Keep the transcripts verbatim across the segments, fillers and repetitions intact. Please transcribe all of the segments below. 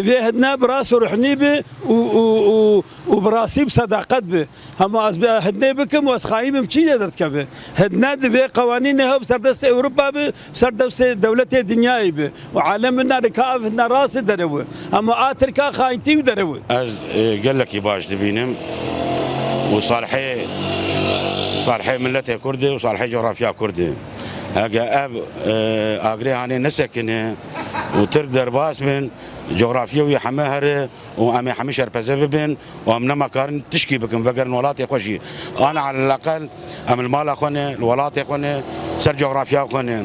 Dê hidne bi rast û ruhnî bi û, û, û, û bi rastî bi sedaqet bi. Hema ez bi hidnê bikim û ez xayî bim çî de derdikeve. Hidne divê qewanînê hev ser destê Ewropa bi, ser destê dewletê dinyayê bi. Û alem bina rika ev hidne rastê derew e. Hema a Tirka xayîntî û derew e. Ez, e, gelekî baş dibînim û salhê, salhê miletê Kurd e û salhê coğrafya Kurd e. Hege ev, e, agrê hanê nesekine û Tirk derbas bin, coğrafya wî heme here û em ê hemî şerpeze bibin û em nema karin tişkî bikin, vegerin welatê xwe jî. Ana eleleqel em li mala xwe ne, li welatê xwe ne, ser coğrafya xwe ne.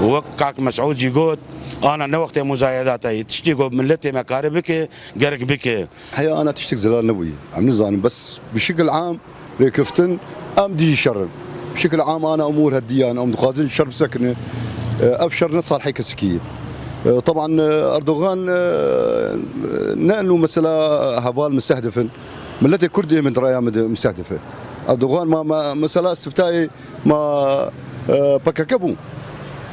Û wek kak Mesûd jî got, ana ne wextê muzayedata ye. Tiştî ku miletê me kare bike, gerek bike. Heya ana tiştek zelal nebûye. Em nizanin, bes bi şekil am rêkeftin, em dijî şer in. Bi şekil am ana umûr hediyan, em dixwazin şer bisekine. E, ev şer ne salhê kesikî ye. E, teban, e, Erdogan, e, ne eno mesela heval mistehdif in. Miletê Kurd ê min di raya min de mistehdif e. Erdogan ma, ma mesela istiftayê ma, e, P K K bû.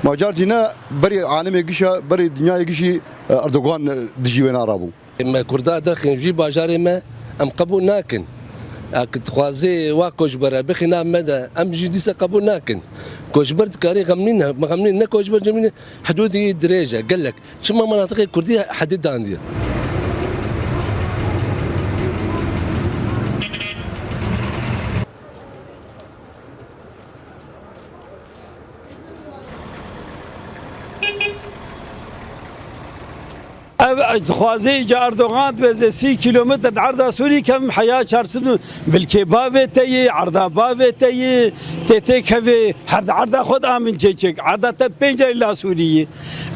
Ma car jî ne berê alemê gişa, berê dinyayê gişî, e, Erdogan, e, dijî wê nara bû. Me Kurda derxin vî bajarê me, em qebûl nakin. Ak dixwazê wa koçbere bixî nav me de, em jî dîsa qebûl nakin. Koçber dikarî xemlîn, xemlîn ne koçber cemîne, hidûdî dirêj e, gelek. Çima menatiqê Kurdî hedî dandiye? Ev dixwaze îca Erdogan diveze sî kîlometr di erda Sûrî kevim heya çar sed û bilkê bavê te yê, erda bavê te yê, tê tê kevê, her di erda xwe de amin çêçek. Erda te pênc ila Sûrî yê.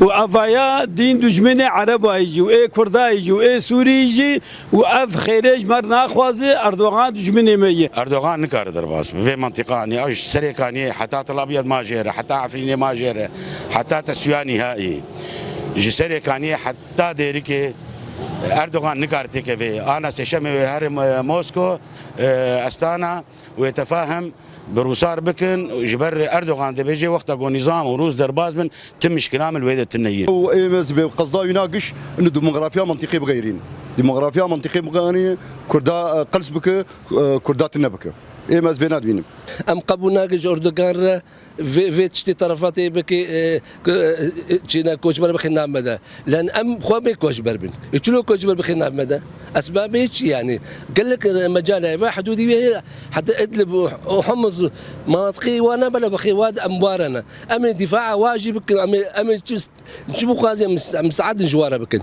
Û evaya dîn dujminê Erebayê jî û ê Kurdayê jî û ê Sûrî jî û ev xêrê ji me re naxwaze, Erdogan dijminê me ye. Erdogan nikare derbas bi vê mentiqa, anî ew ji Serêkaniyê heta Tel Abyad ma jê re, heta Efrînê ma jê re, heta Tesûya nîhaî. Ji Serêkaniyê heta Dêrikê Erdogan nikare têkeve. Ana sêşemê wê here Mosko, e, Astana, wê tefahem bi Rûsar bikin, ji ber Erdogan dibêje wexta ku nîzam û Rûs derbas bin, tim mişkila min li wê de tune ye. Û ê me zibê qezda wîna giş, ino demografiya mentiqê bixeyrîn. Demografiya mentiqê bixeyrîn, Kurda, e, qels bike, e, Kurda tune bike. Ê me ez vê nadibînim. Em qebûl nakin ji Erdogan re vê, vê tiştê terefatê bike, e, ku, e, çîne koçber bixin nav me de. Lan em xwe bê koçber bin. E, çilo koçber bixin nav me de? Esbabê çi yani? Gelek mecal heye. Ve hududî ve heye. Heta Idlib û, û Homs, manatiqê wana bela bixê wa de em warana. Em ê dîfaa wa jî bikin. Em ê, em ê çi, çi bixwazin em, em saetin ji wara bikin.